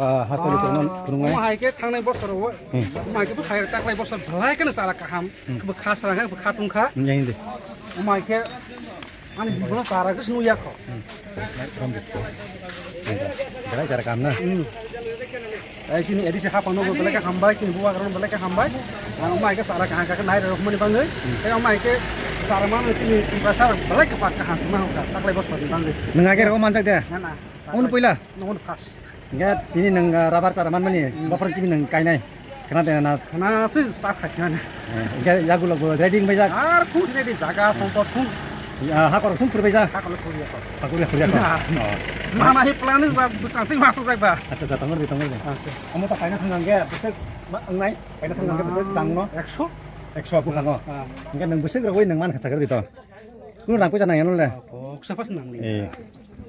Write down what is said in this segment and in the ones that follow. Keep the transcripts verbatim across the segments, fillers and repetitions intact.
Ah, hasteni kurungnai. Omo hai khe thangnai bosor o. Hmm. Omo hai khe bwkhai taklai bosor belai kheno chara kaham. Hmm. Bwkha sara khe bwkha tungkha. Hmm, yang hindi. Omo hai khe ani jibono chara khe sunu yakho. Hmm. Belai chara kaham na? Hmm. Ai sini A D C hapang no belai khe hambai, sini bubagra no belai khe hambai. Ang omo hai khe chara kaham kha khe nai rok mani bangwi. Hmm. Tei omo hai khe chara mano sini impressor belai khe pat kaham sima hokha taklai bosor ni bangwi. Nwng age rok manjak de? Na, na. Omo puila? Omo first. Hingke tini nwng, ah, rubber chara manmani, hmm, bophor chini nwng kainai. Khna de na? Khna se start khaisi mani. Eh, hingke yagulo bo ready wngbaijak? Ar khung ready, jaga sompot khung. Ah, hakor khung khurbaijak? Hakor khurbaijak. Hakor khurbaijak. Ah. Oh. Mana hi plan ba bwsang sing masuk jak ba. Acha, acha, tongor di, tongor di. Acha. Omo ta kaina thang hingke bwswk ma-, wngnai? Kaina thang hingke bwswk dangno? Ekso. Ekso bwkhango. Ah. Hingke nwng bwswk rogwi nwng man kha sakar di to. Kunu rang puisa nang ya nole? Koksa pas nang li. Eh.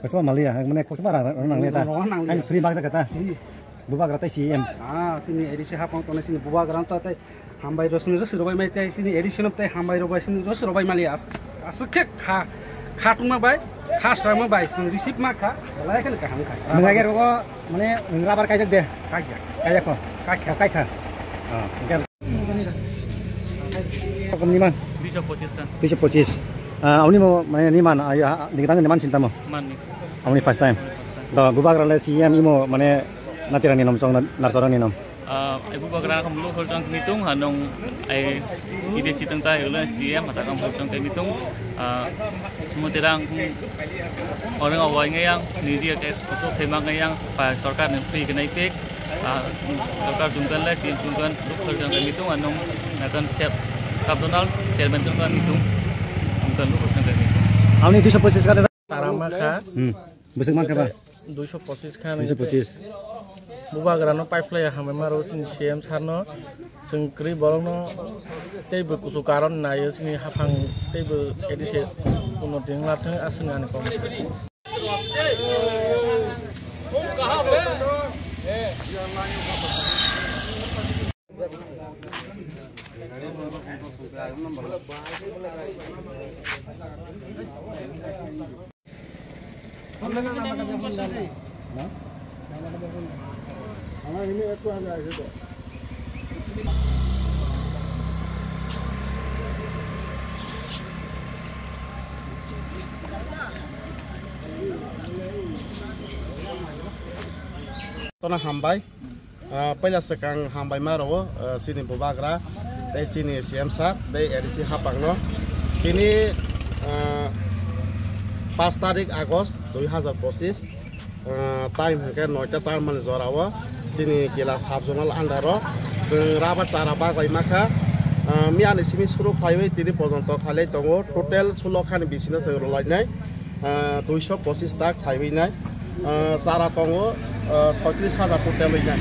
Koksa mali ya, mane koksa rang, rang nang le ta. Rang nang le. Kan free bak jaga ta. Iya. Bubagra tai C M. Ah, sini A D C hapang tone sini bubagra ta tai hambai rosni rosi robai mai tai sini A D C no tai hambai robai sini rosi robai mali as. Asuk khe kha, kha tungma bai, kha srama bai sini receive ma kha. Belai khe kaham kha. Nwng age rogo mane rubber kaijak de. Kaijak. Kaijak ko. Kaikha. Oh, kaikha. Ah, Rokam niman? Duiso pochis khan. Duiso pochis. Ah, aboni mo mane niman, ah, ya, dingdang niman sinta mo? Manni. Aboni first time. First time. Do, bubagra le C M imo mane natirang ni nom chong na, narsarang ni nom. Ah, ai bubagra kam lo khol chong ni tung ha nong ai ide sitang ta ulo C M hata kam khol chong ni tung. Ah, mo terang orang awai ngayang, ni dia tes kosok themang ngayang, pa sorkar ni free kenai pek. Ah, sorkar jungkan le, C M jungkan, doktor jungkan itu, anong, nakan sub, sub zonal chairman jungkan itu, jungkan doktor jungkan itu. Aboni duiso pochis khan. Tarama kha. Hmm. Bwswk man kha ba? Duiso pochis khan. Duiso pochis. Bubagra no pipe lai hamai maro sini C M sir no. Chwng kwrwi borokno teibo kuchuk karon naio, chini haphang teibo A D C unnoti wnglathwng, aswkni ani kokno. Tono hambai. Ah, paila swkang hambai ma rwo, ah, chini bubagra tei chini C M sir tei A D C hapang no. Tini, ah, paanch tarik August dui hazar pochis, ah, time hwnkhe noita tarmani jora o chini Kila sub zonal under o chwng rubber chara bagwi ma kha. Ah, miya ni simi suru khlaiwi tini pojonto khailai tongo, total sulo khani bisino chwng rwlainai. Ah, duiso pochis ta khaiwi nai, ah, chara tongo, ah, soitris hajar total wi nai.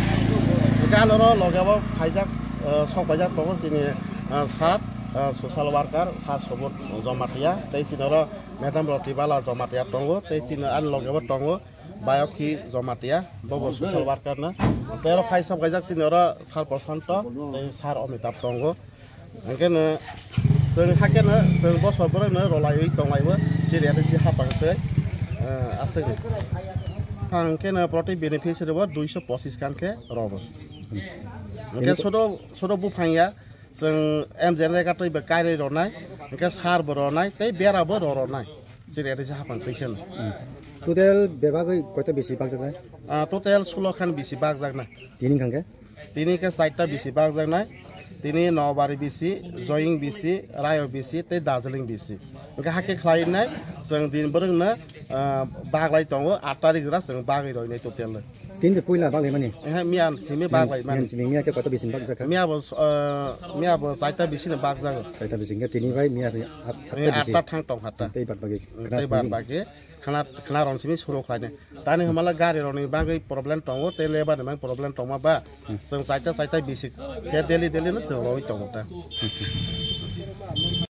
Hingke anoro loge bo phaijak, ah, sok paijak tongo chini, ah, sir, ah, social worker, sir Subodh Jamatia, tei chini oro madam Rotibala Jamatia tongo, tei chini ani loge bo tongo Bayokhi Jamatia, bobo social worker no. Tei oro phai sok paijak chini oro sir Prashanto, tei sir Amitabh tongo. Hingkhe no chwng hakhe no chwng bosor borok no rwlaiwi tonglaio, chini A D C hapang se, eh, aswk. Hingkhe no proti beneficiary bo duiso pochis khan khe rogo. Hingkhe sodo, sodo buphang ya, chwng M J N rega twi bo kairwi rwnai, hingkhe sar bo rwnai, tei bera bo rw rwnai, chini A D C hapang twi khe no. Hmm. Total bebagwi koita bisi bakjaknai? Ah, total sulo khan bisi bakjaknai. Tini hwnkhe? Tini khe chaita bisi bakjaknai. Tini Nobari bisi, Joying bisi, Rayo bisi tei Darjeeling bisi. Hwnkhe hakhe khlainai chwng din bwrwngno, ah, baglai tongo, aat tarik jora chwng bagwi roinai total no. Tini puila baglaimani? Ehe, miya simi baglaimani. Miya simi, miya khe koto bisi bakjakha? Miya bo, ah, miya bo chaita bisi no bakjago. Chaita bisi hwnkhe tini bai miya aat, aat ta bisi. Aat ta thang tong hata. Tei bad bagi. Tei bad bagi. Khna, khna rong simi suru khlainai. Tani hwnmala gari rokni bagwi problem tongo, tei lebar ni bagwi problem tongma ba. Hmm. Chwng chaita chaita bisi khe daily daily no chwng rogwi tongo ta.